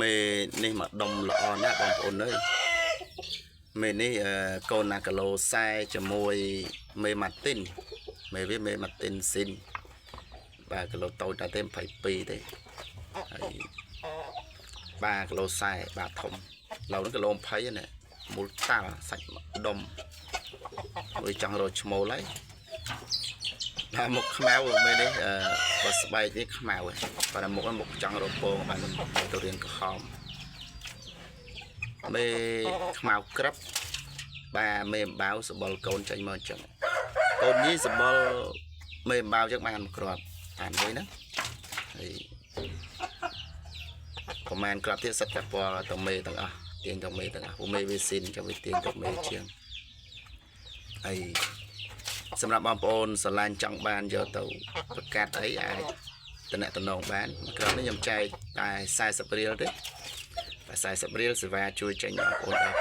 មេនេះមកដុំល្អណាស់បងប្អូនអើយមេនេះអឺកូនណាគីឡូ40ជាមួយមេម៉ាទីនមេវាមេម៉ាទីនស៊ីនបាទគីឡូតូចតែទេ22ទេហើយបាទគីឡូ40បាទធំឡូវនេះគីឡូ20ហ្នឹងមូលតាល់សាច់មួយដុំមួយចង់រកឈ្មោលហើយបាទមុខខ្មៅមេនេះអឺបើស្បែកនេះខ្មៅហើយបាទមុខហ្នឹងមុខចង់រកពងបាទទៅរៀងក្រហម មេខ្មៅក្រឹបបាទមេអំបាវសបល់កូនចេញមកអញ្ចឹងកូនញីសបល់មេអំបាវអញ្ចឹងបានមួយគ្រាប់បានមួយហ្នឹងហើយប្រហែលគ្រាប់ទៀតសិតតែពណ៌តមេទាំងអស់ទាញតមេទាំងអស់ពួកមេវាស៊ីនចាំវាទាញតមេជាងហើយសម្រាប់បងប្អូនស្រឡាញ់ចង់បានយកទៅប្រកាសអីអាចតំណតំណងបានមួយគ្រាប់នេះខ្ញុំចែកតែ40រៀលទេ តែ40រៀលសេវាជួយចេញបងប្អូនដល់